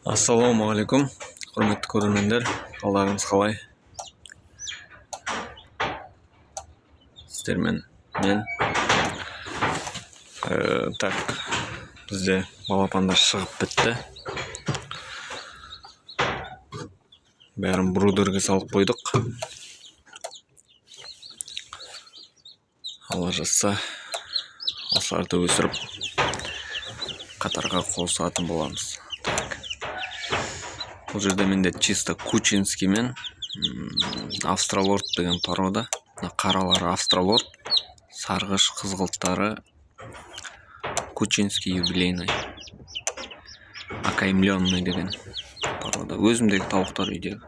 Ассалаумағалейкум, құрметті көрермендер, қалдарыңыз қалай? Сіздермен мен. Так, бізде балапандар шығып бітті. Бәрін брудерге салып қойдық. Алла жазса, осыларды өсіріп қатарға қосатын боламыз. Так. Бұл жерде менде чисто кучинский мен австралорд деген порода. Мына қаралары австралорд, сарғыш қызғылттары кучинский юбилейный, окаймленный деген порода. Өзімдегі тауықтар үйдегі.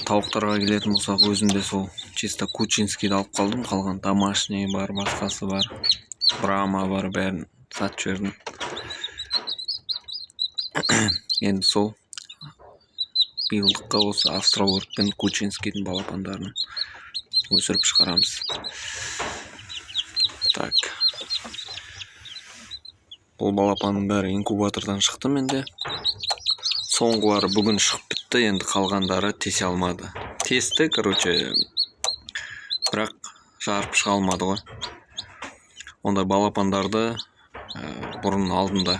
Тауықтарға келетін болсақ, өзімде сол чисто кучинскийді алып қалдым. Қалған домашний бар, басқасы бар, брама бар, бәрін сатып жібердім. Енді сол биылдыққа осы австралорд пен кучинскийдің балапандарын өсіріп шығарамыз. Так. Бұл балапанның бәрі инкубатордан шықты менде. Соңғылары бүгін шығып бітті, енді қалғандары тесе алмады. Тесті, бірақ жарып шыға алмады ғой. Ондай балапандарды бұрын алдында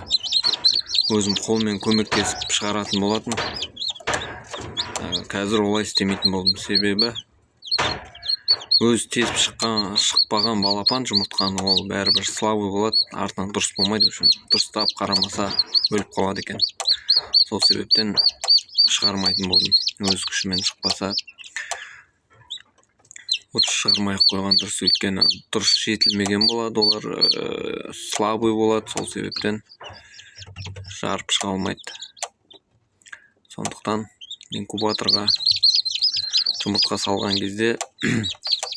өзім қолмен көмектесіп шығаратын болатын. Қазір олай істемейтін болдым. Себебі өзі тесіп шықпаған балапан жұмыртқаны ол бәрібір слабый болады, артынан дұрыс болмайды. В общем, дұрыстап қарамаса өліп қалады екен. Сол себептен шығармайтын болдым. Өз күшімен шықпаса лучше шығармай ақ қойған дұрыс, өйткені дұрыс жетілмеген болады, олар слабый болады, сол себептен жарып шыға алмайды. Сондықтан инкубаторға жұмыртқа салған кезде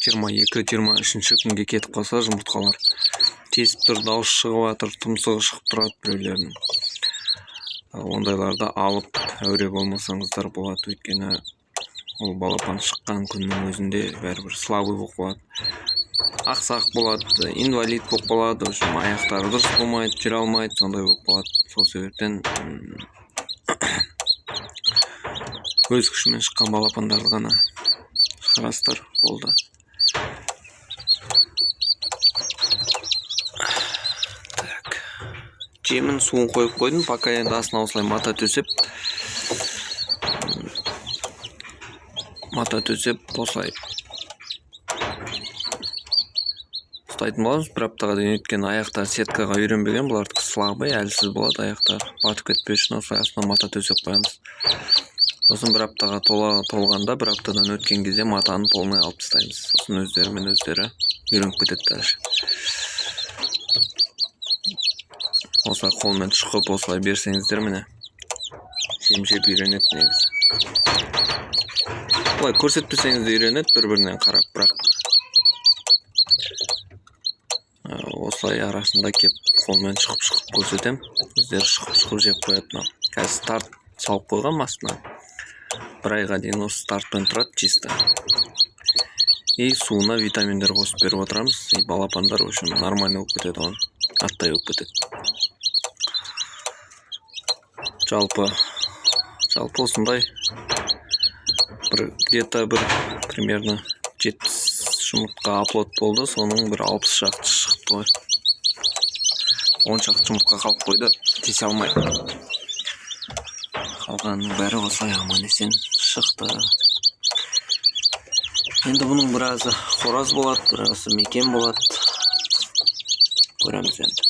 жиырма екі, жиырма үшінші күнге кетіп қалса, жұмыртқалар тесіп тұр, дауыс шығып жатыр, тұмсығы шығып тұрады біреулердің. Ондайларды алып әуре болмасаңыздар болады, өйткені ол балапан шыққан күннің өзінде бәрібір слабый болып қалады, ақсақ болады, инвалид болып қалады, в общем, аяқтары дұрыс болмайды, жүре алмайды, сондай болып қалады. Сол себептен өз күшімен шыққан балапандарды ғана шығарасыздар, болды. Так. Жемін, суын қойып қойдым, пока енді астына осылай мата төсеп, мата төсеп осылай ұстайтын боламыз бір аптаға дейін, өйткені аяқтары сеткаға үйренбеген, бұлардікі слабый, әлсіз болады аяқтары, батып кетпес үшін осылай астына мата төсеп қоямыз. Сосын бір аптаға толғанда, бір аптадан өткен кезде матаны полный алып тастаймыз. Сосын өздерімен өздері үйреніп кетеді дальше. Осылай қолмен шұқып осылай берсеңіздер, міне жем жеп үйренеді негізі. Былай көрсетпесеңіз де үйренеді бір-бірінен қарап, бірақ осылай арасында кеп қолмен шұқып-шұқып көрсетем, өздері шұқып-шұқып жеп қояды. Мынау қазір старт салып қойғанмын астына, бір айға дейін осы стартпен тұрады чисто. И суына витаминдер қосып беріп отырамыз, и балапандар, в общем, нормально болып кетеді ғой, аттай болып кетеді. Жалпы осындай бір где-то бір примерно 70 жұмыртқа оплот болды, соның бір 60 шақты шықты ғой. 10 шақты жұмыртқа қалып қойды, тесе алмай. Қалғанының бәрі осылай аман есен шықты. Енді бұның біразы қораз болады, біразы мекен болады. Көреміз енді.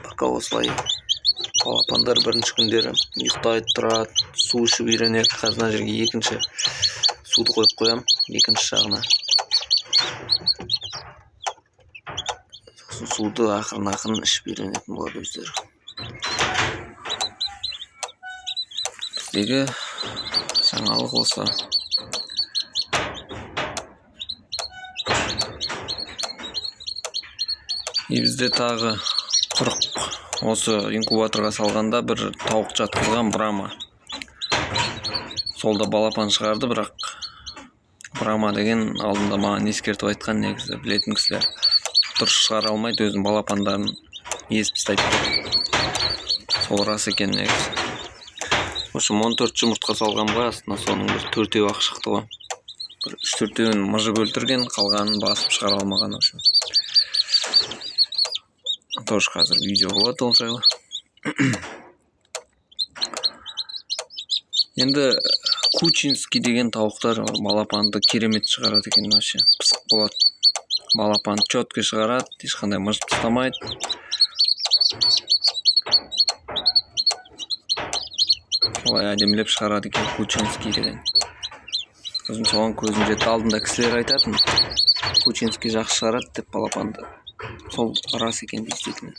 Пока осылай балапандар бірінші күндері ұйықтайды, тұрады, су ішіп үйренеді. Қазір мына жерге екінші суды қойып қоямын, екінші жағына. Сосын суды ақырын-ақырын ішіп үйренетін болады өздері. Біздегі жаңалық осы. И бізде тағы 40 осы инкубаторға салғанда бір тауық жатқызған брама. Сол да балапан шығарды, бірақ брама деген алдында маған ескертіп айтқан негізі білетін кісілер. Дұрыс шығара алмайды, өзінің балапандарын езіп тастайды. Сол рас екен негізі. В общем, 14 жұмыртқа салған ғой астына, соның бір 4-еуі ақ шықты ғой. Бір 3-4-еуін мыжып өлтірген, қалғанын басып шығара алмаған, в общем. Тоже қазір видео болады ол жайлы. Енді кучинский деген тауықтар балапанды керемет шығарады екен, вообще пысық болады. Балапанды четко шығарады, ешқандай мыжып тастамайды. Солай әдемілеп шығарады екен кучинский деген. Өзім соған көзім жетті. Алдында кісілер айтатын, кучинский жақсы шығарады деп балапанды. Сол рас екен действительно.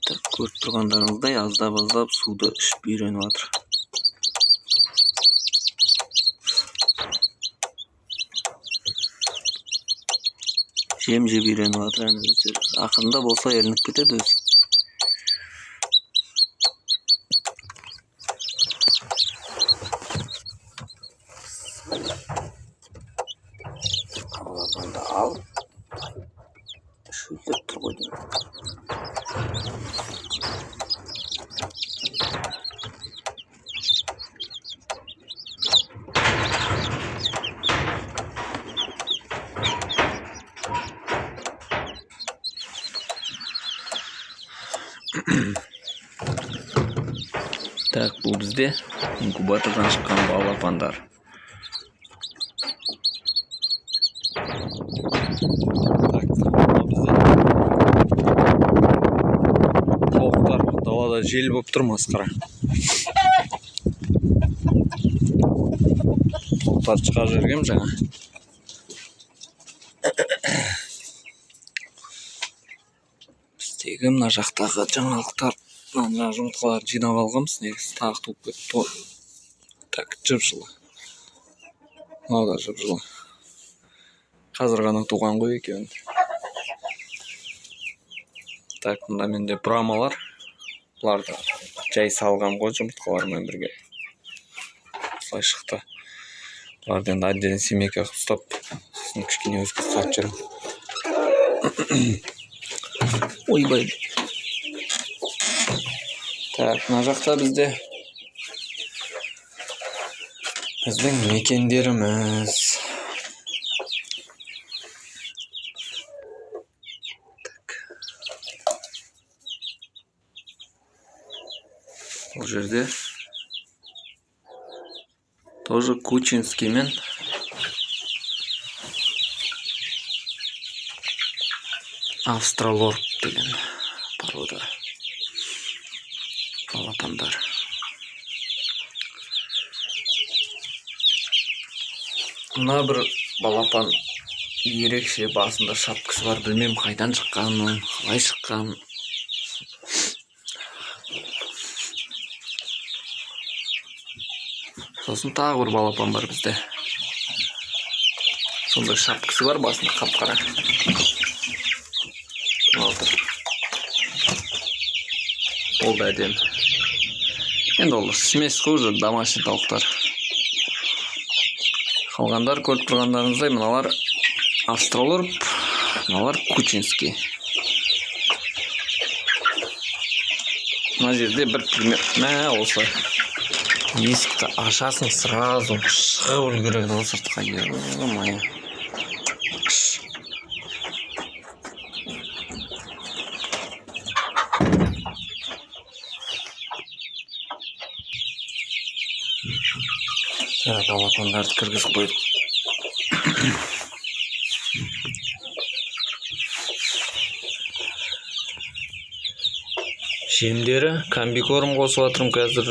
Так, көріп тұрғандарыңыздай аздап-аздап суды ішіп үйреніп жатыр. Жем жеп үйреніп жатыр әне өздері. Ақырында болса ілініп кетеді өзі. Балапанды алып шөлдеп тұр ғой деймін. Так, бұл бізде инкубатордан шыққан балапандар. Так, мына бізде тауықтар далада жел болып тұр, масқара. Тауықтарды шығарып жібергенмін жаңа. Біздегі мына жақтағы жаңалықтар, мына жұмыртқаларды жинап алғанбыз, негізі тағы туып кетті ғой. Так, жып-жылы. Мынау да жып-жылы. Қазір ғана туған ғой екеуін. Так, мында менде бұрамалар. Бұларды жай салғам ғой жұмыртқалармен бірге. Осылай шықты. Бұларды енді отдельно семейка қылып ұстап, сосын кішкене өзге сатып жүремін. Ойбай. Так, мына жақта бізде біздің мекендеріміз. Так. Бұл жерде тоже кучинский мен австралорп деген порода балапандар. Мына бір балапан ерекше, басында шапкасы бар, білмеймін қайдан шыққанын, қалай шыққанын. Сосын тағы бір балапан бар бізде. Сондай шапкасы бар, басында қап-қара. Мынау тұр. Ол да әдемі. Енді ол смесь қой уже, домашний тауықтар. Қалғандар көріп тұрғандарыңыздай, мыналар австралорп, мыналар кучинский. Мына жерде бір пример, мә, осылай. Есікті ашасың, сразу шығып үлгереді ғой сыртқа. Ё-моё. Так, балапандарды кіргізіп қойдық. Жемдері комбикорм қосып жатырмын қазір,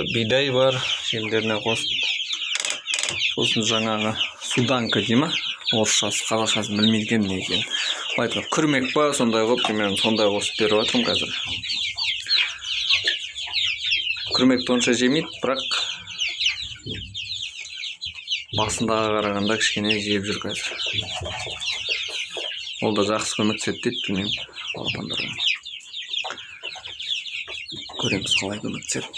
бидай бар, жемдеріне қосып. Сосын жаңағы суданка дей ма? Орысшасы, қазақшасын білмейді екенмін не екенін. Былай айтқанда, күрмек па, сондай қылып, примерно сондай қосып беріп жатырмын қазір. Күрмекті онша жемейді, бірақ басындағы қарағанда кішкене жеп жүр қазір. Ол да жақсы көмектеседі дейді, білмеймін, балапандарға. Көреміз қалай көмектеседі.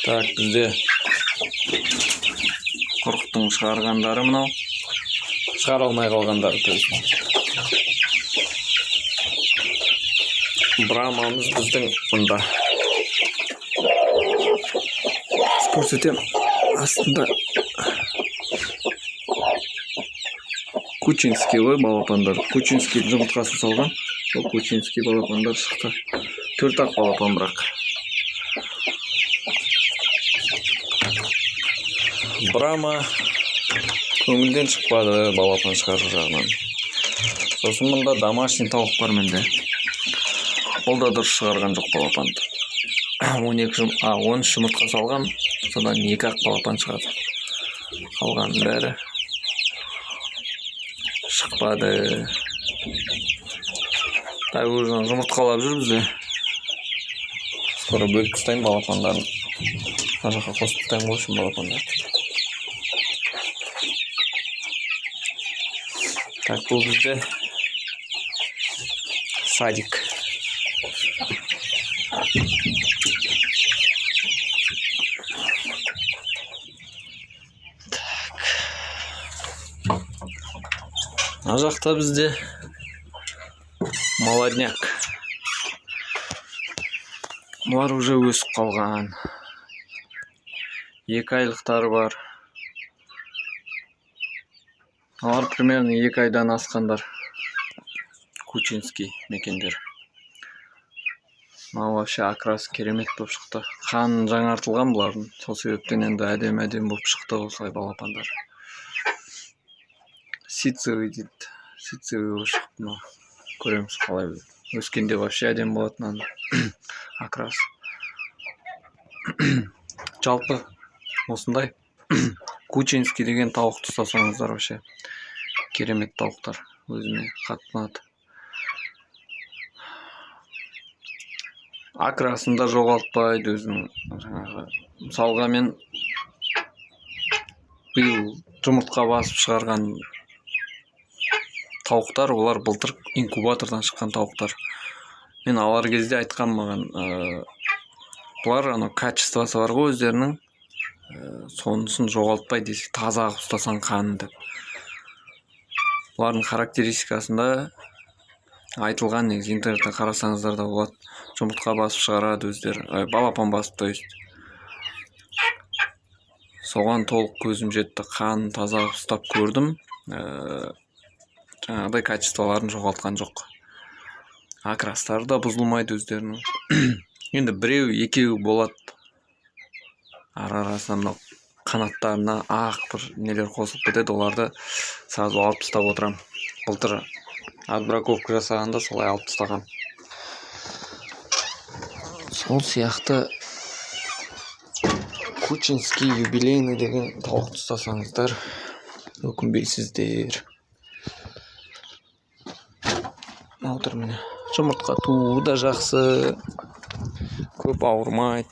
Так, бізде құрықтың шығарғандары мынау. Шығара алмай қалғандары, то есть. Брамамыз біздің мұнда. Көрсетемін. Астында Кучинский ғой балапандар. Кучинский жұмыртқасын салған. Сол Кучинский балапандар шықты. 4 ақ балапан бірақ. Брама көңілден шықпады балапан шығару жағынан. Сосын мұнда домашний тауық бар менде. Ол да дұрыс шығарған жоқ балапанды. 13 жұмыртқа салған, содан 2 ақ балапан шығады. Қалғанның бәрі шықпады. Так, уже жұмыртқалап жүр бізде. Скоро бөліп тастаймын балапандарын. Мына жаққа қосып тастаймын ғой үшін балапандарды. Так, бұл бізде садик. Так. Мына жақта бізде молодняк. Бұлар уже өсіп қалған. 2 айлықтары бар. Олар примерно 2 айдан асқандар. Кучинский мекендер. Мынау вообще окрасы керемет болып шықты. Қан жаңартылған бұлардың. Сол себептен енді әдемі-әдемі болып шықты осылай балапандар. Ситцевый дейді. Ситцевый болып шықты мынау. Көреміз қалай болады. Өскенде вообще әдемі болады мынаның окрасы. Жалпы осындай Кучинский деген тауықты ұстасаңыздар вообще керемет тауықтар. Өзіме қатты ұнады. Окрасын да жоғалтпайды өзінің жаңағы. Мысалға мен биыл жұмыртқа басып шығарған тауықтар, олар былтыр инкубатордан шыққан тауықтар. Мен алар кезде айтқан маған, бұлар анау качествосы бар ғой өздерінің, сонысын жоғалтпайды, если таза қылып ұстасаң қанын деп. Бұлардың характеристикасында айтылған, негізі интернетте қарасаңыздар да болады. Жұмыртқа басып шығарады өздері, балапан басып, то есть. Соған толық көзім жетті, қанын таза қылып ұстап көрдім. Жаңағыдай качестволарын жоғалтқан жоқ. Окрастары да бұзылмайды өздерінің. Енді біреу, екеу болады. Ара арасынан мынау қанаттарына ақ бір нелер қосылып кетеді, оларды сразу алып тастап отырамын. Былтыр отбраковка жасағанда солай алып тастағам. Сол сияқты Кучинский юбилейный деген тауықты ұстасаңыздар өкінбейсіздер. Мынау тұр міне. Жұмыртқа тууы да жақсы, көп ауырмайды.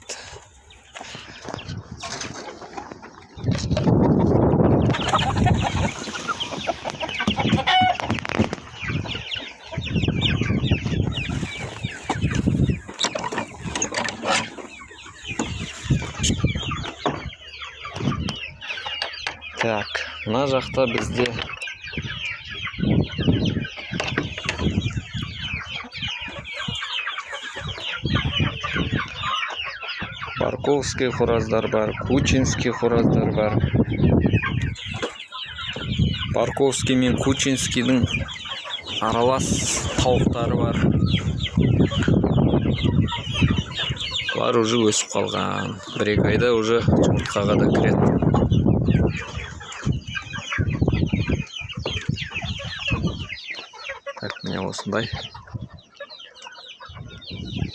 Так, мына жақта бізде Барковский қораздар бар, Кучинский қораздар бар. Барковский мен Кучинскийдің аралас тауықтары бар. Бұлар уже өсіп қалған. Бір-екі айда уже жұмыртқаға да кіреді. Так, міне осындай.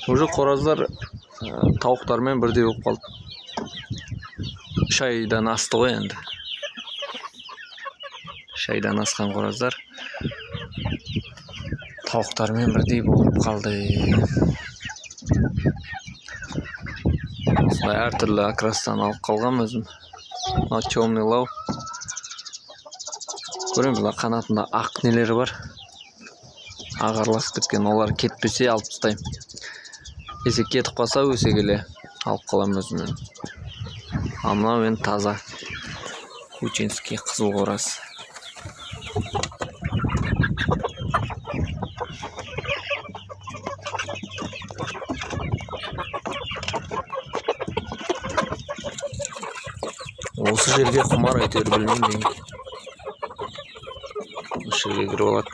Уже қораздар тауықтармен бірдей болып қалды. 3 айдан асты ғой енді. 3 айдан асқан қораздар тауықтармен бірдей болып қалды. Осындай әртүрлі окрастан алып қалғам өзім. Мынау темный лау. Көреміз, мына қанатында ақ нелері бар. Ақ араласып кеткен, олар кетпесе алып тастаймын. Десе кетіп қалса, өсе келе алып қаламын өзіммен. Ал мынау енді таза кучинский қызыл қораз. Осы жерге құмар әйтеуір, білмеймін мен. Осы жерге кіріп алады.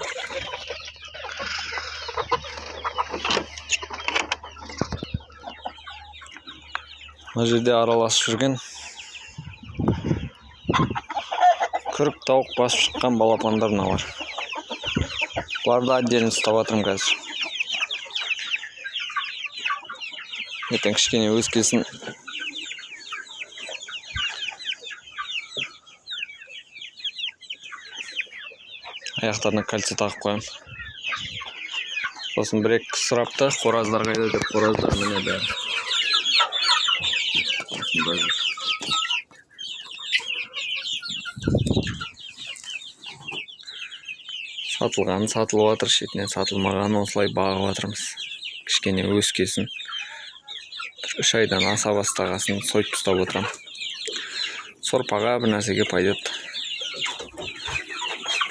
Мына жерде араласып жүрген күрік тауық басып шыққан балапандар мыналар. Бұларды отдельно ұстап жатырмын қазір. Ертең кішкене өскесін аяқтарына кольцо тағып қоямын. Сосын бір екі сұрапты, қораздар қайда деп, қораздар міне бәрі. Осында жүр. Сатылғаны сатылып жатыр, шетінен сатылмағанын осылай бағып жатырмыз. Кішкене өскесін, бір 3 айдан аса бастағасын сойып ұстап отырамын. Сорпаға бір нәрсеге пойдет.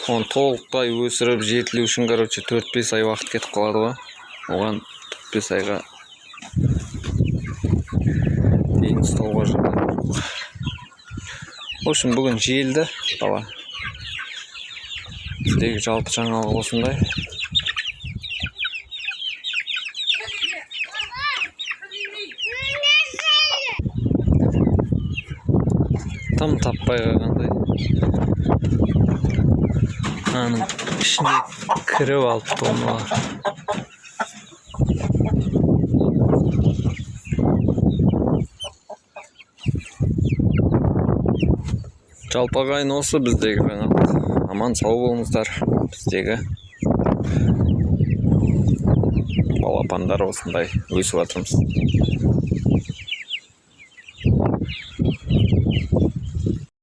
Оны толықтай өсіріп жетілу үшін, 4-5 ай уақыт кетіп қалады ғой. Оған 4-5 айға дейін ұстауға жағдай жоқ. В общем, бүгін желді дала. Біздегі жалпы жаңалық осындай. Тым таппай қалғандай. Аның ішіне кіріп алыпты мыналар. Жалпы ағайын, осы біздегі жаңалық. Аман сау болыңыздар. Біздегі балапандар осындай өсіп жатырмыз.